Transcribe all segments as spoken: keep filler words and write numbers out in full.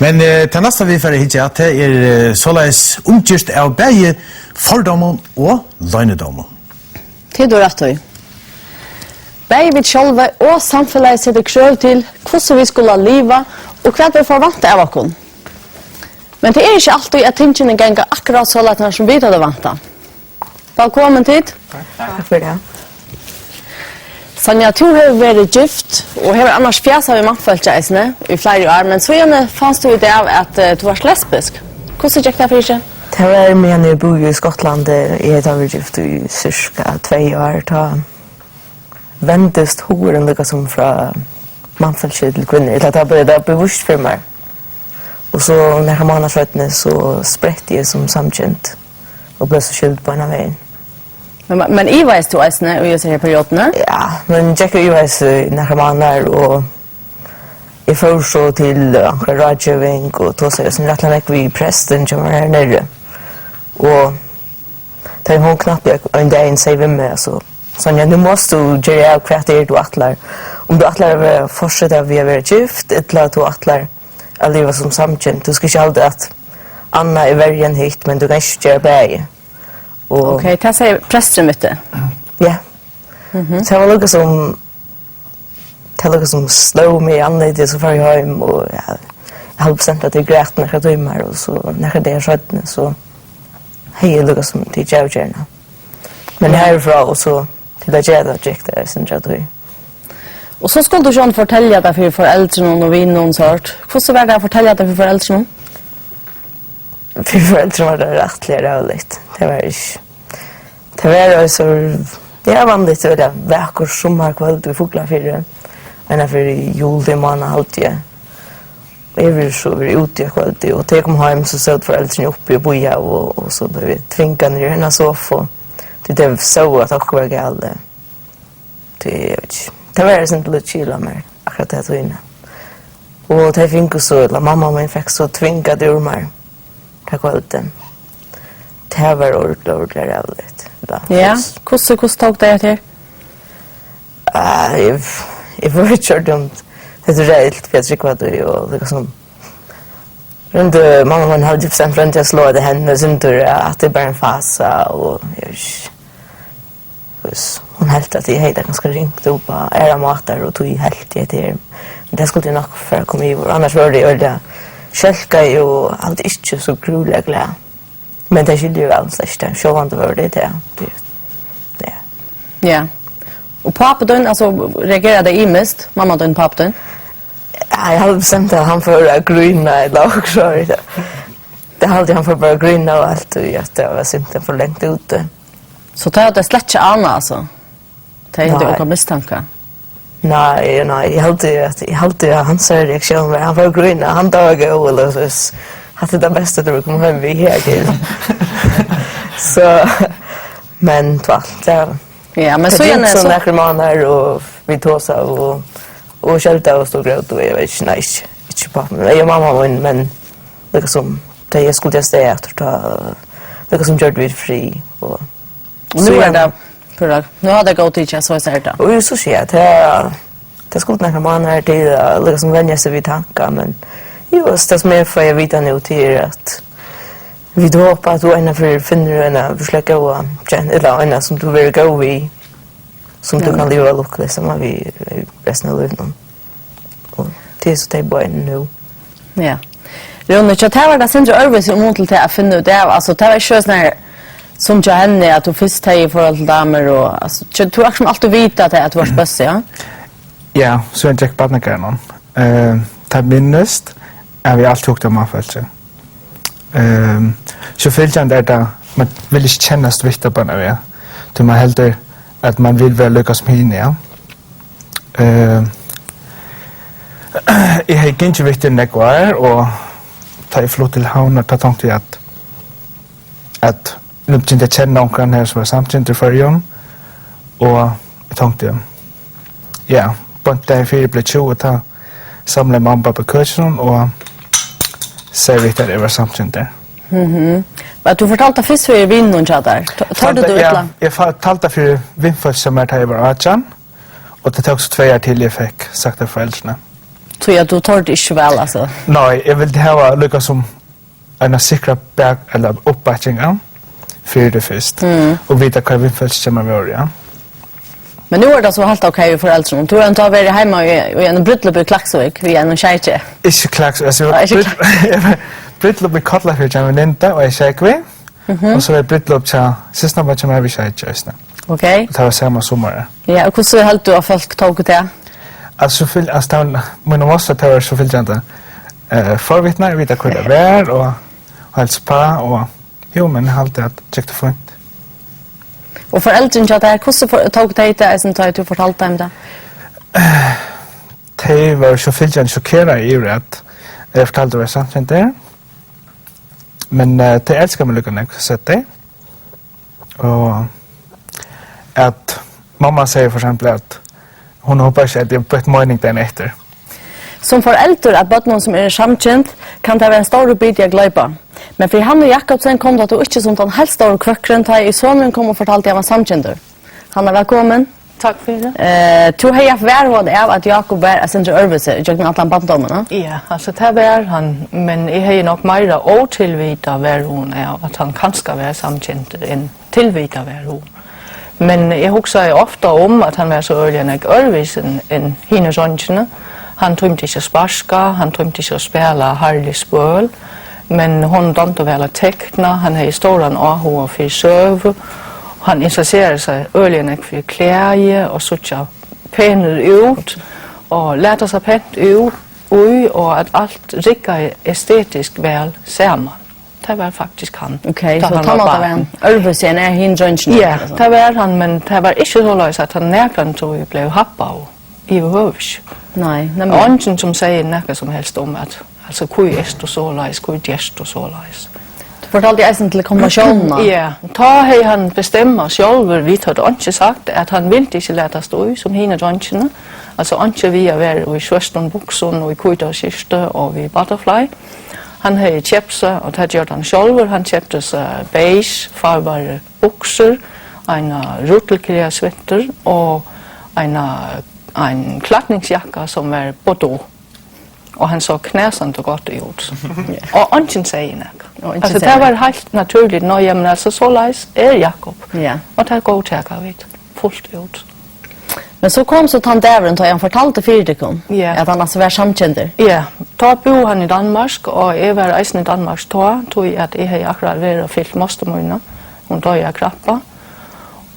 Men eh, tað næsta vit fara at hyggja at, tað er eh, soleiðis umgjørt av bæði fordómum og loynidómum. Tað er rætt í. Bæði vit sjálvi og samfelagið setir krøv til, hvussu vit skulu liva og hvat vit forvænta av okkum. Men tað er ikki altíð, at tingini ganga akkurát soleiðis, sum vit høvdu væntað. Vælkomin tit. Takk fyri tað. Sonja, tú hevur verið gift og hevur annars fjasað við mannfólki eisini í fleiri ár, men síðani fanst tú út av, at eh, tú vart lesbisk. Hvussu gekk tað fyri seg? Tað var meðan eg búði í Skotlandi. Eg hevði verið gift í sirka tvey ár, tá vendist hugurin líka sum frá mannfólki til kvinnur. Ella tað bleiv, tað bleiv víst fyri mær. Og so nakrar mánaðir seinni, so spretti eg sum samkynd og bleiv so skild beinan vegin. Men, men ivaðist tú eisini í hesi her periodini? Ja, men gekk og ivaðist í nakrar mánaðir, og eg fór so til onkra ráðgeving og tosaði so rættiliga nógv við prestin hjá mær her niðri. Og tá hon knappliga ein dagin segði við meg, so, Sonja, nú mást tú gera av, hvat tað er, tú ætlar. Um tú ætlar at vera, fortseta við at vera gift, ella tú ætlar at liva sum samkynd. Tú skalt ikki halda, at annað er verri enn hitt, men tú kanst ikki gera bæði. Og Ok, tað segði presturin við teg? Ja. Mhm. So tað var líka sum, tað var líka sum sló meg í andlitið, so fór eg heim, og ja, eg helt bestemt at eg græt nakrar tímar, og so nakrar dagar seinni, so hevði eg líka sum tikið avgerðina. Men Ja. herfrá og so til at gera tað, gekk tað eitt sindur av tíð. Og so skuldi tú sjálv fortelja tað fyri foreldrunum og vinum og sovorðið. Hvussu var tað at fortelja tað fyri foreldrunum? Fyri foreldrunum var tað rættiliga ræðuligt. Tað var ikki. Tað var eisini, ja, vanligt, øgiliga vakurt summarkvøld í Fuglafirði. Eina ferð í juli mánað, haldi eg. Og eg vildi so vera úti á kvøldi, og tá eg kom heim, so sótu foreldrini uppi og bíðaðu, og, og so bleiv eg tvingað niður í eina sofu. Tí tey sóu, at okkurt var galið. Tí, eg veit ikki. Tað var eitt sindur lítið skil á mær, akkurát ta tíðina. Og tey fingu so, ella mamma mín fekk so tvingað úr mær tað kvøldið. Tað var ordiliga, ordiliga ræðuligt. Ja, hvussu, hvussu tók tey eftir? Ah, eg, eg veit ikki um, tað er ræðuligt, fyri eg trúgvi tí, og líka sum royndi, mamma mín hevði bestemt roynt at sláa tað henni, sum tú, at tað er bara ein fasa, og eg veit ikki. Hvussu, hon helt, at eg hevði tað ganska ringt upp á aðrar mátar, og tí helt eg, at tað er, men tað skuldi eg nokk fara at koma yvir, annars vóru tey øgiliga skelkað og haldi ikki so grúiliga glað. Men tey skilja jú væl, slett ikki, sjálvandi vóru tey tað. Tey, ja. Ja. Og pápi tín, altso, reageraði tað ymiskt, mamma tín, pápi tín? Ja, eg haldi bestemt, at hann fór at grína, ella okkurt, so veit eg. Tað haldi eg, hann fór bara at grína og alt, og at tað var simpelthen for langt úti. So tey høvdu slett ikki ánað, altso? Tey høvdu Nei. ongan mistanka? Nei, nei, eg haldi, at, eg haldi, at hansara reaktión var, hann fór at grína, hann dámar góð, ella so, s-, hatta er tað besta, tú vil koma heim við her til. So, men, tvæl, tað Ja, men tað so gekk gjarna, so so nakrir mánaðir, og vit tosaðu, og, og skeldaðust og grótu, og eg veit ikki, nei, ikki, ikki pápi mín, eg og mamma mín, men líka sum, tá eg skuldi avstað aftur, tá, líka sum gjørdu vit frið, og Og nú so er ja. tað púra, nú hava tey góðtikið, at so er tað. Og jú, so siga eg, tað, tað skuldi nakrar mánaðir til at líka sum venja seg við tankan, men jú, altso, tað sum eg fái at vita nú, tað er, at vit hopa, at tú eina ferð finnur eina veruliga góða gen-, ella eina, sum tú verður góð við, sum tú Ja. kann liva lukkuliga saman við, eh, restina av lívinum. Og tað er so tey bæði nú. Ja. Rúni, hjá tær var tað sindur øðrvísi í mun til tað at finna út av, altso, tað var ikki so sånn her, sum hjá henni, at tú fyrst hevði í forhold til damur og, altso, hjá, tú akkurát sum altíð vita tað, at tú var spøssig, ja? Ja, so eg gekk barnagarðinum. Eh, tað minnist, at vit altíð hugdu um mannfólki. Ehm, so fylgjandi er tað, man vil ikki kennast við tað bara, ja. Tí man heldur, at man vil vera líka sum hini, ja. Ehm, eg hevði gingið við tí nógv ár, og tá eg flutti til Havnar, tá tonkti eg, at, at nú begynti eg at kenna onkran her, sum var samkyndur í Føroyum, og eg tonkti, ja, beint dagin fyri eg bleiv tjúgu, tá samlaði mamma og babba køkinum og segði við tær, eg var samkyndur. Mhm. Men tú fortaldi tað fyrst fyri vinunum hjá tær? Tør-, tordi tú Ja, illa? eg fortaldi tað fyri vinfólki hjá mær, tá eg var átjan, og tað tók so tvey ár til eg fekk sagt tað við foreldrini. tí at tú tordi ikki so væl, altso. Nei, eg vildi hava líka sum eina sikra bak-, ella uppbakking, ja, fyri tað fyrst. Mm. Og vita hvar vinfólkið hjá mær vóru, ja. Men nú er tað so heilt ok við foreldrunum. Tú hevur enntá verið heima í, í einum brúdleypi í Klaksvík við einum sjeiki. Ikki Klaksvík, altso, eg Nei, var ikki brúdl-, eg var brúdleyp í Kollafirði hjá mær Linda og eg sjeik við. Mhm. Og so var eg brúdleyp hjá systurbarni hjá mær við sjeiki eisini. Ok. Og tað var sama summarið. Ja, og hvussu heldur tú at fólk tóku tað? Altso, fylg-, altso, tað var, mín mostra, tað var so fylgjandi, eh, forvitnar, vita hvar tað var, og, og heilsa uppá, og, jú, men eg haldi at gekk tað fínt. Og foreldrini hjá tær, hvussu for-, tóku tey tað, eisini tá tú fortaldi teimum tað? Tey vóru so fylgjandi sjokkerað yvir, at eg fortaldi, at eg var samkyndur. Men, eh, tey elska meg líka nógv, søgdu tey. Og at mamma sigur for eksempel, at hon hoppar ikki, at eg broytti meining dagin eftir. Sum foreldur av børnum, sum eru samkynd, kann tað vera ein stórur biti at gloypa. Men fyri Hannu Jakobsen kom tað tó ikki sum tann heilt stóri krøkkurin, tá ið sonurin kom og fortaldi, at hann var samkyndur. Hanna, vælkomin. Takk fyri. Eh, tú hevði havt varhugan av, at Jákup var eitt sindur øðrvísi ígjøgnum allan barndómin, ha? Ja, altso, tað var hann, men eg hevði nokk meira ótilvitað varhugan av, at hann kanska var samkyndur, enn tilvitað varhugan. Men eg hugsaði ofta um, at hann var so øgiliga nógv øðrvísi enn, enn hini dreingirnir. Hann tímdi ikki at sparka, hann tímdi ikki at spæla harðlig spøl, men honum dámdi væl at tekna, hann hevði stóran áhuga fyri søgu, hann interesseraði seg øgiliga nógv fyri klæði og síggja penur út og lata sær pent út í, og at alt riggaði estetisk væl saman. Tað var faktiskt hann, Ok, tá so hann tá var má tað vera barn. Ein øðrvísi enn er hin dreingirnir, Ja, ella so. Tað var hann, men tað var ikki soleiðis, at hann nakrantíð bleiv habbaður yvirhøvur. Nei, nemliga. Eingin sum segði nakað sum helst um at, altso, hví ert tú soleiðis, hví gert tú soleiðis? Tú fortaldi eisini til konfirmatiónina. Ja, tá hevði hann bestemmað sjálvur, vit høvdu einki sagt, at hann vildi ikki latast í, sum hini dreingirnir. Altso, einki við at vera í svørtum buksum og í hvíta skyrtu og við butterfly. Hann hevði keypt sær, og tað gjørdi hann sjálvur, hann keypti sær beige farvaðar buksur, eina rutilklæðasvittur og eina, ein klædningsjakka sum var bordeaux. Og hann sá knasandi gott út. Og eingin segði nakað. Og eingin Altso, segði tað var nakað. Heilt natúrligt. Nå, jamen, altso, soleiðis er Jákup. Ja. Og tað góðtaka vit fult út. Men so kom so tann dagurin, tá hann fortaldi fyri tykkum, Ja. at hann altso var samkyndur. Ja, tá búði hann í Danmark, og eg var eisini í Danmark tá, tí at eg hevði akkurát verið og fylt mostur mína. Hon doyði av krabba.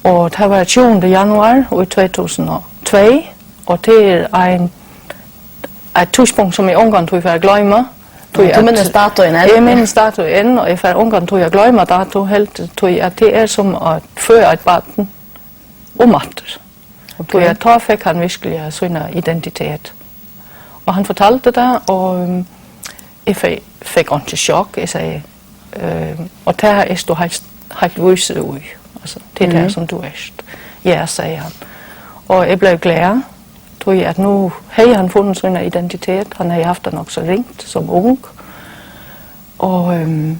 Og tað var tjúgunda januar í tvey túsund og tvey, og tað er ein, eitt tíðspunkt, sum eg ongantíð fari at gloyma. Tí Tú at minnist datoin enn? Eg minnist datoin enn, og eg fari ongantíð at gloyma dato, heldur, tí at tað er sum at føða eitt barn umaftur. Ok. Tí at tá fekk hann virkiliga sína identitet. Og hann fortaldi tað, og, um, eg fe-, fekk einki sjokk, eg segði, ehm, "Og tað ert tú heilt, heilt vísur í, altso, tað er tað, Mhm. sum tú ert." "Ja," segði hann. Og eg bleiv glað, tí at nú hevði hann funnið sína identitet, hann hevði havt tað nokk so ringt sum ung. Og, ehm,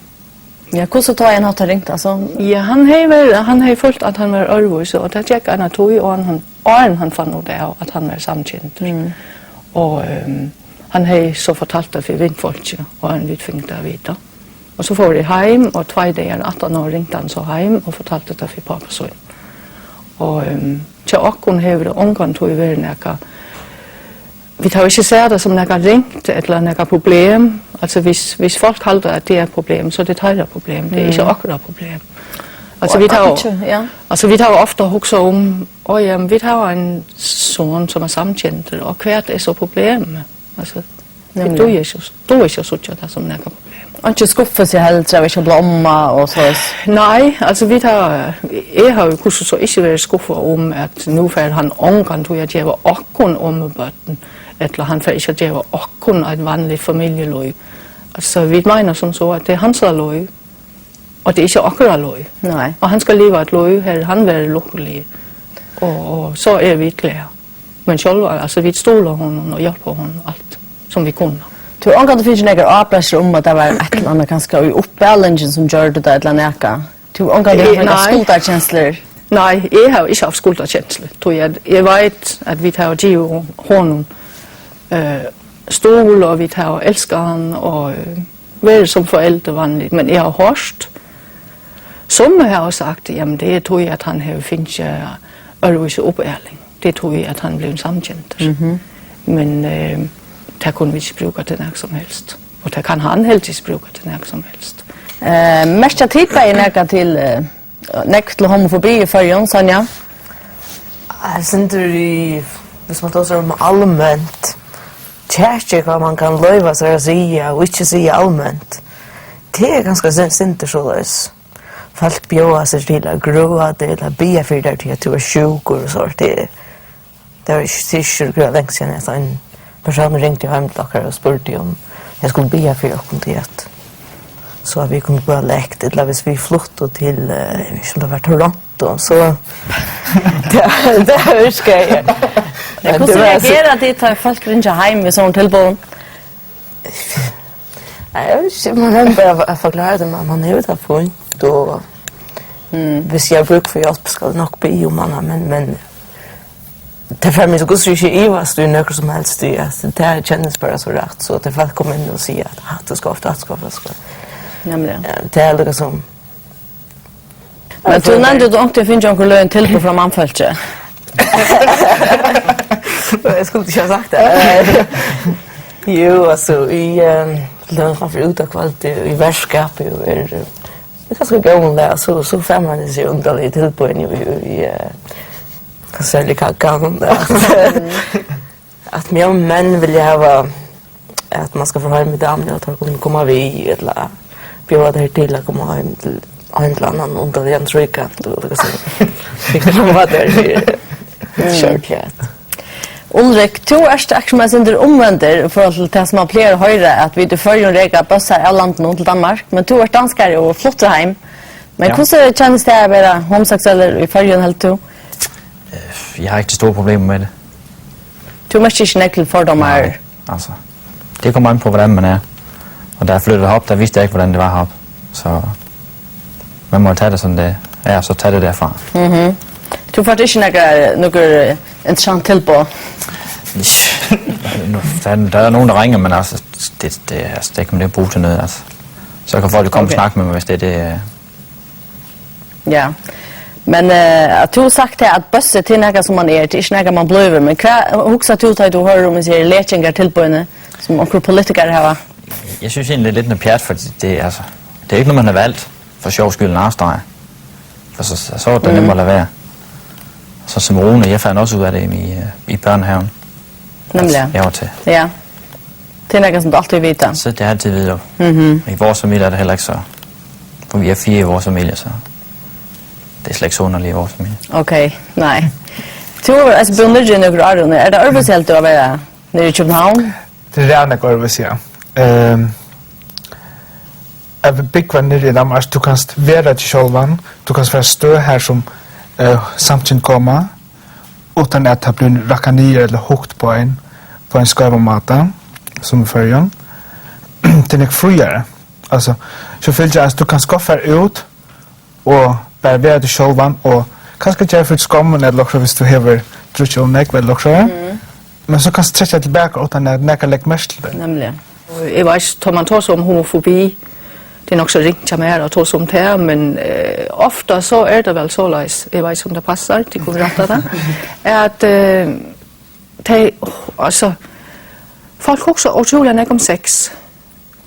Ja, hvussu tá hann haft tað ringt, altso? Ja, hann hevði verið, hann hevði følt, at hann var øðrvísi, og tað gekk eina tíð, og hann, hann, áðrenn hann fann út av, at hann var samkyndur. Mm. Og, ehm, hann hevði so fortalt tað fyri vinfólki, og hann vit fingu tað at vita. Og so fór eg heim, og tveir dagar aftaná ringdi hann so heim og fortaldi tað fyri pápa sín. Og, ehm, hjá okkum hevur tað ongantíð verið nakað, vit hava ikki sæð tað sum nakað ringt ella nakað problem. Altso, hvis, hvis fólk halda, at tað er eitt problem, so er tað teirra problem. Tað er ikki Mm. okkara problem. Altso, Og vit hava, einki, ja. altso, vit hava ofta hugsað um, "Oj, ja, men vit hava ein son sum er samkyndur, og hvat er so problemið?" Altso, Nemliga. Vit duga ikki, duga ikki at síggja tað sum nakað problem. Og ikki skuffa seg heldur av ikki at blíva omma og soleiðis. Nei, altso, vit hava, eg havi jú hvussu so ikki verið skuffað um, at nú fær hann ongantíð at geva okkum ommubørn, ella hann fær ikki at geva okkum eitt vanligt familjulív. Altso, vit meina sum so, at tað er hansara lív, og tað er ikki okkara lív. Nei. Og hann skal liva eitt lív, har hann verður lukkuligur. Og, og so eru vit glað. Men sjálv, altso, vit stuðla honum og hjálpa honum alt, sum vit kunnu. Tú hevur ongantíð fingið nakrar ábendingar um, at tað var eitt ella annað kanska í uppalingini, sum gjørdi tað, ella nakað? Tú hevur ongantíð Eh, haft nakrar nei. skuldarkenslur? Nei, eg havi ikki havt skuldarkenslur. Tí at eg veit, at vit hava givið honum, eh, Stuðul, og vit hava elskað hann og, øh, verið sum foreldur vanligt, men eg havi hoyrt, sum hava sagt, jamen, tað er tí, at hann hevur fingið øðrvísi uppaling. Tað er tí, at hann er blivin samkyndur. Mhm. Men, øh, tað kunnu vit ikki brúka til nakað sum helst. Og tað kann hann heldur ikki brúka til nakað sum helst. Eh, merkja tit bæði nakað til, eh, nógv til homofobi í Føroyum, Sonja? Eg syntes í, hvis man tar seg om allment, tjekk hva man kann loyva seg at si og ikke si allment. Det er ganske syn- syntes såleis. Folk bjóða seg til at grøða teg, til at biðja fyri tær, til at tú er sjúkur og so. Det, det var ikke sikkert grøða lenge siden, at en person ringte hjem til dere og spurte om jeg skulle biðja fyri dere til at, så at vi kunne gå lekt, eller hvis vi flyttet til, eh, jeg vet ikke om det var Toronto, så det, det husker jeg. Men hvussu reagerar tit, tá folk ringja heim við sovorðnum tilboðum? Nei, jeg vet ikke, man er bare at forklare det, man, man er jo der for ondt, og hvis jeg har brug for hjælp, skal jeg nok bede om det, men, men det får mig så godt ikke ivast i noget som helst, det, altså, det her kjennes bare så rart, så det folk kommer inn og sier at, ah, du skal ofte, du skal ofte, du skal. Nemlig. Ja, det er liksom, Men tú nevndi, at tú onkuntíð fingið onkur løgin tilboð frá mannfólki. Jeg skulle ikke ha sagt det. Jo, altså, i, eh, løgin frá út af kvalitet, i verðskapi, og er, eh, det er ganske gammel, der, så, så får man disse underlige tilbudene, jo, jo, i, eh, hva skal jeg si, gammel, der. At mær menn vilja hava, at man skal fara heim við damuni, og at hon kunnu koma við, ella bjóða tær til at koma heim til ein ella annan undan Jens Ríka, tú veit, hvat eg sigi. Hvat er tað? Sjálvklart. Ulrik, tú ert akkurát sum eitt sindur umvendur í forhold til tað, sum man plagar at hoyra, at vit í Føroyum reka bøssar av landinum til Danmark, men tú ert danskari og fluttur heim. Men Ja. hvussu kennist tað at vera homoseksuellur í Føroyum, heldur tú? Øh, Jeg har ikke de store problemer med det. Du mødte ikke Nick til fordommer? Nej, altså. Det kommer an på, hvordan man er. Og da jeg flyttede herop, der vidste jeg ikke, hvordan det var herop. Så man må tage det, som det er, og så tage det derfra. Mhm. Du får ikke noe, noe interessant tilbud? Nu, der, der er nogen, der ringer, men altså, det, det, altså, det kan man jo ikke bruge til noget, altså. Så kan folk jo komme og Okay. snakke med mig, hvis det er det, øh, Ja. Men, eh, at tú hevur sagt her, at bøssi, tað er nakað, sum man er, tað er ikki nakað, man blívur. Men hvat hugsar tú, tá tú hoyrir um hesi her lekingartilboðini, sum onkur politikarar hava? Jeg synes egentlig, det er lidt noget pjat, for det, det, er, altså, det er jo ikke noget, man har valgt for sjov skyld, nej, nej. For så, så, så er det Mm. nemmere at lade være. Så som Rune, jeg fandt også ud af det i, øh, i børnehaven. Nemlig. At jeg var til. Ja. Det er noget, som du altid ved. Så det har jeg altid vidst. Mhm. I vores familie er det heller ikke så. For vi er fire i vores familie, så det er slet ikke så underligt i vores familie. Okay, nej. Du har altså boet nede i Norge, er det øvrigt, at du har været nede i København? Det er det, jeg øvrigt, ja. Øhm, at búgva niðri í Danmark, tú kanst vera teg sjálvan, tú kanst vera støð har sum, eh, samkynd koma, uttan at tað blívur rakað niður ella hugt á ein, á ein skeivan máta, sum í Føroyum. Tað er nógv fríari. Altso, so følir eg, at tú kanst gott fara út og bara vera teg sjálvan og kanska gera fyri skommum ella okkurt, viss tú hevur drukkið ov nógv ella okkurt. Mm. Men so kanst tú trekkja tilbaka uttan at nakar leggur merki til tað. Nemliga. Eg veit, tá man tosar um homofobi, tað er nokk so ringt hjá mær at tosa um tað, men, eh, ofta so er tað væl soleiðis, eg veit ikki um tað passar, tit kunnu rætta tað, at, eh, tey, altso, fólk hugsa ótrúliga nógv um sex.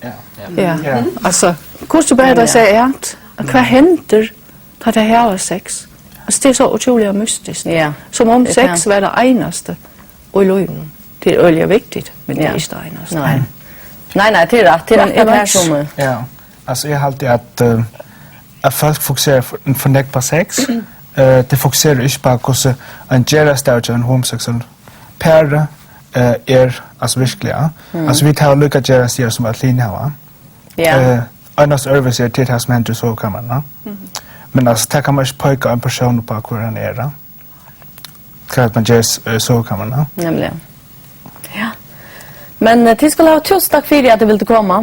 Ja. Ja. Ja. Altso, hvussu ber tað seg at, at hvat hendir, tá tey hava sex? Altso, tað er so ótrúliga mystiskt. Ja. Sum um sex var tað einasta í lívinum. Tað er øgiliga vigtigt, men tað er Ja. ikki tað einasta. Nei. Nei, nei, tað er rætt. Tað er Men rætt, eg tað er veit sum, Ja, altso, eg haldi at, eh, at fólk fokuserar for, for nógv á sex. Eh, tey fokuserar ikki á, hvussu ein gerandisdagur hjá einum homoseksuellum pari, eh, er, altso, veruliga. Mm. Altso, vit hava líka gerandisdagar sum øll hini hava. Ja. Eh, einasta øðrvísi er tað, tað sum hendir í sovikamarinum. Mhm. Men, altso, tað kann man ikki peika ein persón upp á, hvør hann er, ja. Hvat man ger í, eh, sovikamarinum, ja. Nemliga. Ja. Men, eh, tit skulu hava túsund takk fyri, at tit vildu koma.